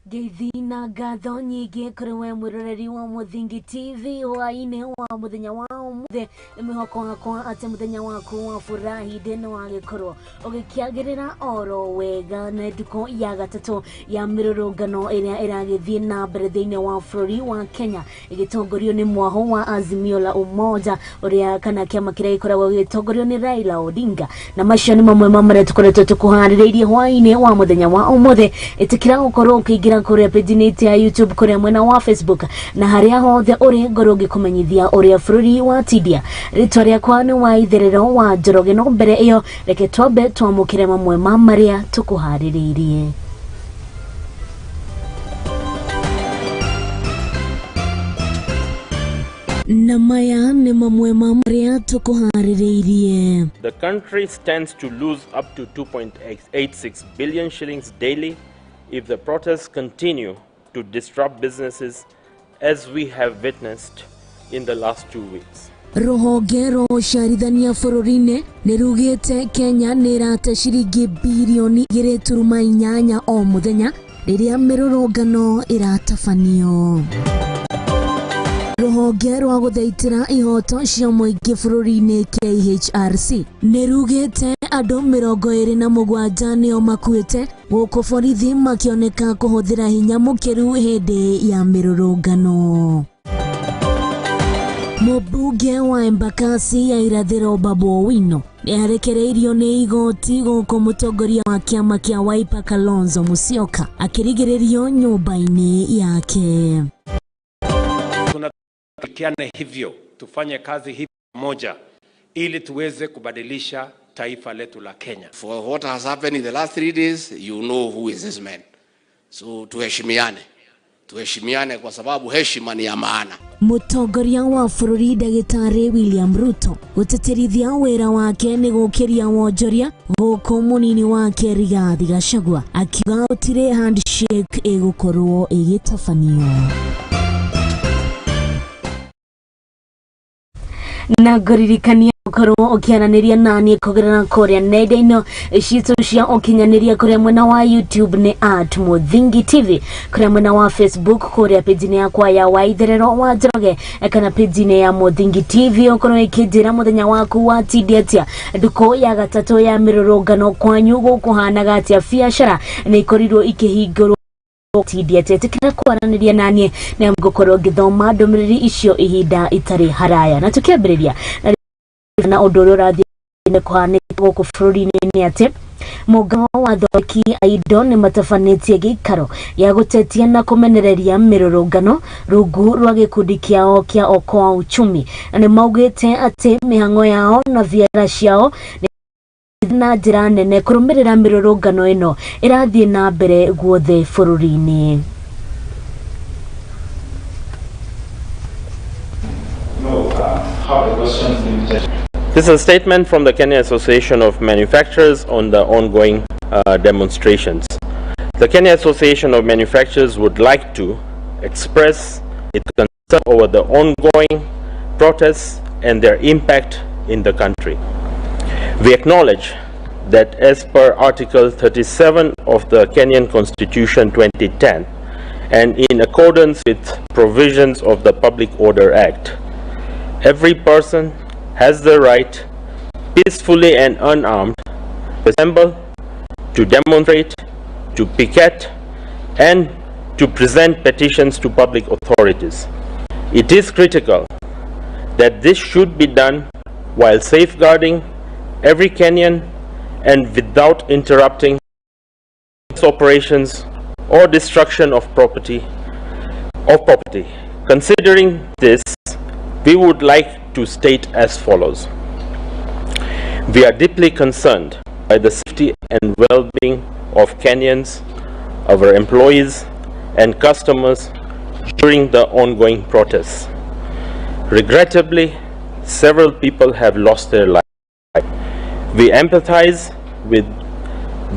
Ngeithi na ngatho nyingĩ kũrĩ we mwĩroreri wa Mũthingi TV hwaĩ-inĩ wa mũthenya wa ũmũthĩ. Nĩ mwĩhoko wakwa atĩ mũthenya waku wa furahi ndĩ wagĩkorwo ũgĩkĩagĩrĩra oro wega. Na ndukũ ya gatatũ ya mĩrũrũngano ĩrĩa ĩragĩthiĩ na mbere thĩinĩ wa bũrũri wa Kenya ĩgĩtongorio nĩ mwaho wa Azimio la Umoja ũrĩa kana kĩama kĩrĩa gĩkoragwo gĩgĩtongorio nĩ Raila Odinga. Na macio nĩ mamwe ma marĩa tũkoretwo tũkũharĩrĩirie hwaĩ-inĩ wa mũthenya wa ũmũthĩ. Ĩtĩkĩra gũkorwo ũkĩingĩra kũrĩa page-inĩ ya YouTube, kũrĩa mwena wa Facebook na harĩa hothe ũrĩ, ngorwo ngĩkũmenyithia ũrĩa bũrũri wa tindia. Rĩtwa rĩakwa nĩ wa Itherero wa Njoroge, no mbere ĩyo reke twambe twamũkĩre mamwe ma marĩa tũkũharĩrĩirie. Na maya nĩ mamwe ma marĩa tũkũharĩrĩirie. The country stands to lose up to 2.86 billion shillings daily if the protests continue to disrupt businesses as we have witnessed in the last 2 weeks. Rũhonge rwa ũciarithania bũrũri-inĩ nĩ rugĩte Kenya nĩ ĩrate ciringi birioni 2.8 o mũthenya rĩrĩa mĩrũrũngano ĩratabanio. Rũhonge rwa gũthaitĩra ihoto cia mũingĩ bũrũri-inĩ KHRC nĩ rugĩte andũ 27 nĩo makuĩte gũkũ borithi makĩoneka kũhũthĩra hinya mũkĩru hĩndĩ ya mĩrũrũngano. Mũmbunge wa Embakasi ya Irathĩro Babu Owino nĩ arekereirio nĩ igoti gũkũ mũtongoria wa kĩama kĩa Wiper Kalonzo Musyoka akĩrigĩrĩrio nyũmba-inĩ yake. Tunashirikiane hivyo, tufanye kazi hivi pamoja ili tuweze kubadilisha taifa letu la Kenya. For what has happened in the last 3 days, you know who is this man. So tuheshimiane. Tuheshimiane kwa sababu heshima ni ya maana. Mũtongoria wa bũrũri ndagĩtarĩ William Ruto gũtĩtĩrithia wĩra wake nĩ gũkĩria wonjoria gũkũ mũnini wake Rigathi Gachagua akiuga gũtirĩ handshake ĩgũkorwo ĩgĩtabanio. Na ngũririkania ũkorwo ũkĩaranĩria naniĩ kũgerera kũrĩa nenda-inĩ citũ cia ũkinyanĩria, kũrĩa mwena wa YouTube nĩ at Mũthingi TV, kũrĩa mwena wa Facebook kũrĩa page-inĩ yakwa ya Waitherero wa Njoroge kana page-inĩ ya Mũthingi TV. Ũkorwo ĩkĩnjĩra mũthenya waku watindia atĩa, ndukũ ya gatatũ ya mĩrũrũngano kwanyu gũkũhanaga atĩa, biacara nĩ ikorirwo ikĩhingũrwo tindia atĩa. Ĩtĩkĩra kwaranĩria naniĩ nĩ ngũkorwo ngĩthoma ndũmĩrĩri icio ihinda itarĩ haraya. Na tũkĩambĩrĩria na ũndũ ũrĩa ũrathiĩ kũhanĩka gũkũ bũrũri-inĩ nĩ atĩ mũngano wa athondeki a indo nĩ matabanĩtie gĩikaro gĩa gũtetia na kũmenereria mĩrũrũngano rungu rwa gĩkundi kĩao kĩa Okoa Uchumi, na nĩ maugĩte atĩ mĩhang'o yao na biacara ciao na njĩra nene kũrũmĩrĩra mĩrũrũngano ĩno ĩrathiĩ na mbere guothe bũrũri-inĩ. This is a statement from the Kenya Association of Manufacturers on the ongoing demonstrations. The Kenya Association of Manufacturers would like to express its concern over the ongoing protests and their impact in the country. We acknowledge that as per Article 37 of the Kenyan Constitution 2010 and in accordance with provisions of the Public Order Act, every person has the right, peacefully and unarmed, to assemble, to demonstrate, to picket, and to present petitions to public authorities. It is critical that this should be done while safeguarding every Kenyan and without interrupting operations or destruction of property. Considering this, we would like to state as follows. We are deeply concerned by the safety and well-being of Kenyans, our employees, and customers during the ongoing protests. Regrettably, several people have lost their lives. We empathize with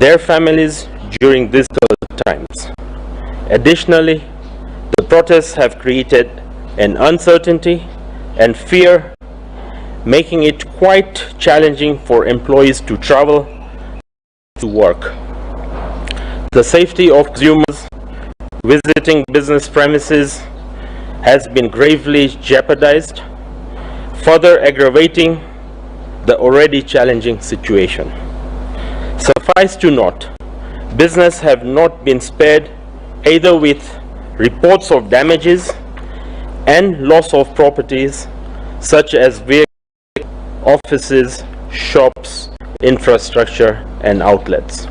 their families during these difficult times. Additionally, the protests have created an uncertainty and fear, making it quite challenging for employees to travel to work. The safety of consumers visiting business premises has been gravely jeopardized, further aggravating the already challenging situation. Suffice to note, business have not been spared either, with reports of damages and loss of properties such as vehicles, offices, shops, infrastructure and outlets.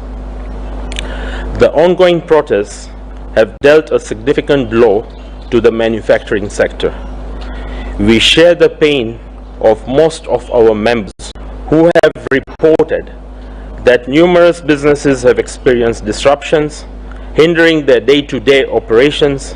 The ongoing protests have dealt a significant blow to the manufacturing sector. We share the pain of most of our members who have reported that numerous businesses have experienced disruptions, hindering their day-to-day operations.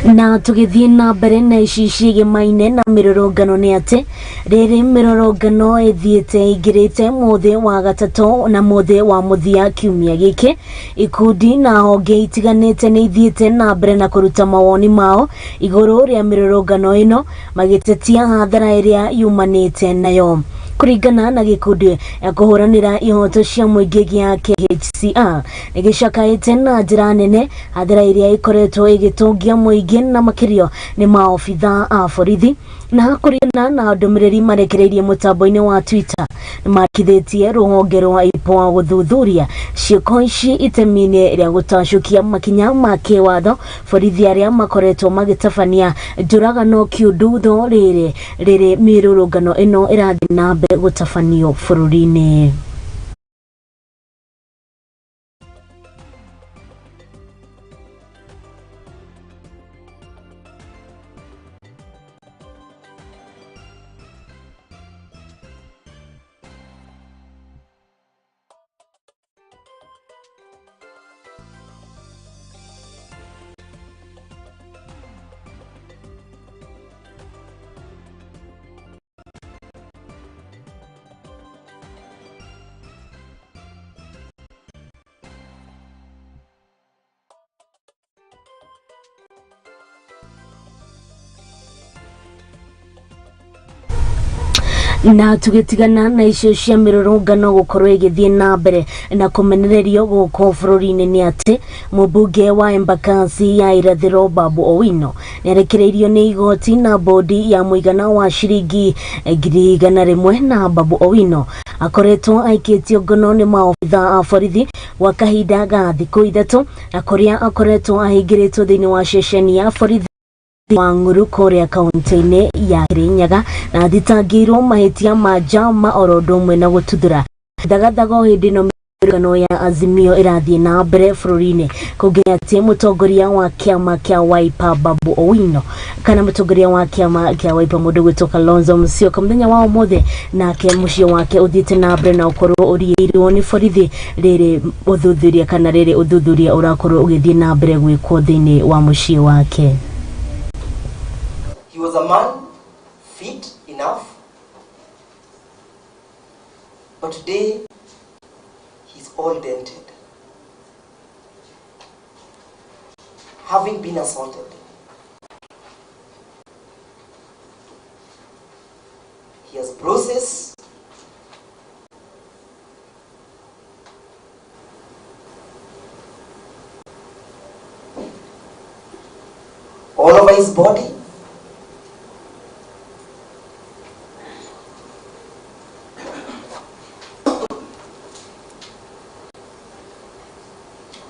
Na tũgĩthiĩ na mbere na ici ciĩgĩmaine na mĩrũrũngano nĩ atĩ rĩrĩ mĩrũrũngano ĩthiĩte ĩingĩrĩte mũthĩ wa gatatũ na mũthĩ wa mũthia kiumia gĩkĩ, ikundi na honge itiganĩte nĩ ithiĩte na mbere na kũruta mawoni mao igũrũ rĩa mĩrũrũngano ĩno, magĩtetia hathara ĩrĩa yumanĩte nayo. Kũringana na gĩkundi ya kũhũranĩra ihoto cia mũingĩ gĩa KHCR, nĩ gĩcakaĩte na njĩra nene hathara ĩrĩa ĩkoretwo ĩgĩtũngia mũingĩ na makĩrio nĩ maobitha a borithi. Na kũringana na ndũmĩrĩri marekereirie mũtambo-inĩ wa Twitter, nĩ makithĩtie rũhonge rwa IPOA gũthuthuria ciĩko ici itemi-inĩ rĩa gũtacũkia makinya ma kĩwatho borithi arĩa makoretwo magĩtabania njũragano kiundutho rĩrĩ rĩrĩ mĩrũrũngano ĩno ĩrathiĩ na mbere gũtabanio bũrũri-inĩ. Na tũgĩtigana na icio cia mĩrũrũngano gũkorwo ĩgĩthiĩ na mbere na kũmenererio gũkũ bũrũri-inĩ nĩ atĩ mũmbunge wa Embakasi ya Irathĩro Babu Owino nĩarekereirio nĩ igoti na bodi ya mũigana wa ciringi 100,000. Na Babu Owino akoretwo aikĩtio ngono nĩ maobitha a borithi gwa kahinda ga thikũ 3, na kũrĩa akoretwo ahingĩrĩtwo thĩinĩ wa ceceni ya borithi wa Ng'uru kũrĩa kaunti-inĩ ya Kirinyaga, na thitangĩirwo mahĩtia ma njama oro ũndũ ũmwe na gũtuthũra thagathaga. O hĩndĩ ĩno mĩrũrũngano ya Azimio ĩrathiĩ na mbere bũrũri-inĩ, kũngĩ atĩ mũtongoria wa kĩama kĩa Wiper Babu Owino, kana mũtongoria wa kĩama kĩa Wiper mũndũ gwĩtwo Kalonzo Musyoka, mũthenya wa ũmũthĩ nake mũciĩ wake ũthiĩte na mbere na ũkorwo ũriĩirwo nĩ borithi rĩrĩ ũthuthuria, kana rĩrĩ ũthuthuria ũrakorwo ũgĩthiĩ na mbere gwĩkwo thĩinĩ wa mũciĩ wake. He was a man fit enough, but today he's all dented, having been assaulted. He has bruises. All over his body.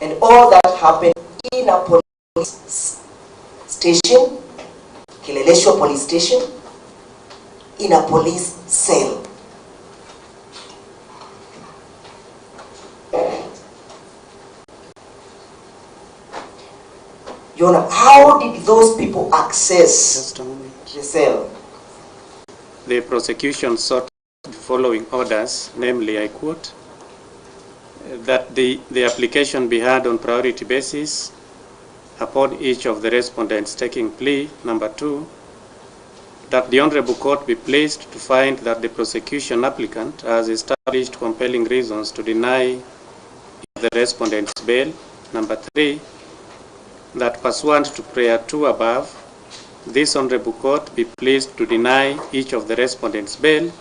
And all that happened in a police station, Kileleshwa police station, in a police cell. Your Honor, how did those people access Just a moment. the cell? The prosecution sought the following orders, namely, I quote, that the application be heard on priority basis upon each of the respondents taking plea. Number 2, that the Honorable Court be pleased to find that the prosecution applicant has established compelling reasons to deny the respondents bail. Number 3, that pursuant to prayer 2 above, this Honorable Court be pleased to deny each of the respondents bail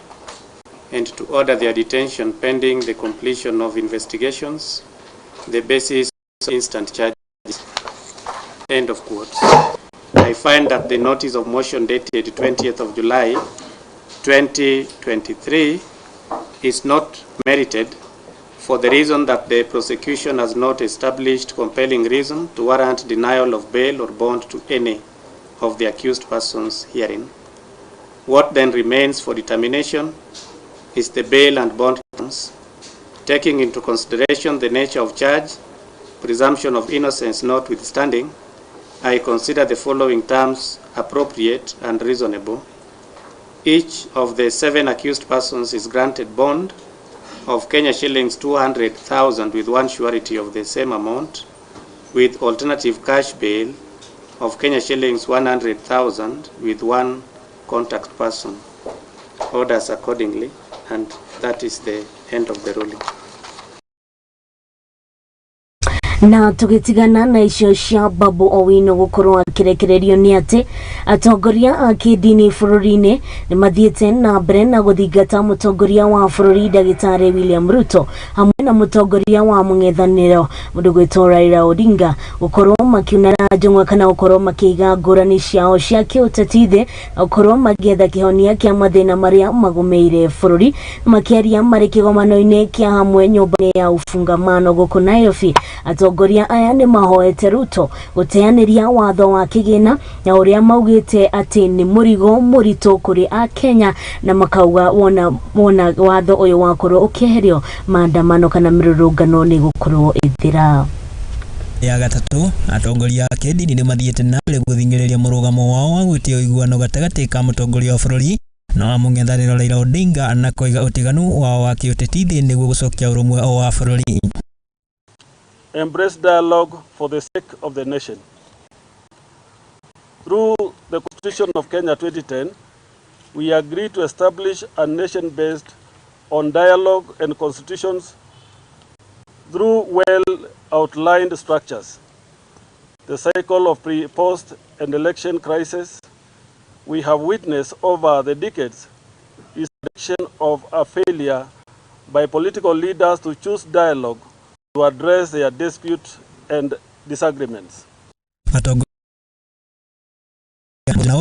and to order their detention pending the completion of investigations, the basis Instant charges. End of quote. I find that the notice of motion dated 20th of July 2023 is not merited for the reason that the prosecution has not established compelling reason to warrant denial of bail or bond to any of the accused persons herein. What then remains for determination is the bail and bond terms, taking into consideration the nature of charge, presumption of innocence notwithstanding, I consider the following terms appropriate and reasonable. Each of the seven accused persons is granted bond of Kenya shillings 200,000 with one surety of the same amount, with alternative cash bail of Kenya shillings 100,000 with one contact person. Orders accordingly, and that is the end of the ruling. Na tũgĩtigana na icio cia Babu Owino gũkorwo akĩrekererio nĩ atĩ atongoria a kĩndini bũrũri-inĩ nĩ mathiĩte na mbere na gũthingata mũtongoria wa bũrũri ndagĩtarĩ William Ruto hamwe na mũtongoria wa mũng'ethanĩro mũndũ gwĩtwo Raila Odinga gũkorwo makiunana njũng'wa kana gũkorwo makĩiga ngũrani ciao cia kĩũteti thĩ na gũkorwo magĩetha kĩhonia kĩa mathĩna marĩa magũmĩire bũrũri. Makĩaria marĩ kĩgomano-inĩ kĩa hamwe nyũmba-inĩ ya ufungamano gũkũ Nairobi, atongoria aya nĩ mahoete Ruto gũteanĩria watho wa kĩgĩna na ũrĩa maugĩte atĩ nĩ mũrigo mũritũ kũrĩ akenya na makauga wona wona watho ũyũ wakorwo ũkĩeherio maandamano kana mĩrũrũngano nĩ gũkorwo ĩthira. Ya gatatũ, atongoria a kĩndini nĩ mathiĩte na mbere gũthing'ĩrĩria mũrũgamo wao wa gwĩtia ũiguano gatagatĩ ka mũtongoria wa bũrũri na wa mũng'ethanĩro Raila Odinga na kũiga ũtiganu wao wa kĩũteti thĩ nĩguo gũcokia ũrũmwe wa bũrũri. Embrace dialogue for the sake of the nation. Through the Constitution of Kenya 2010, we agreed to establish a nation based on dialogue and constitutions through well outlined structures. The cycle of pre, post, and election crisis we have witnessed over the decades is a reflection of a failure by political leaders to choose dialogue to address their dispute and disagreements. Atongoria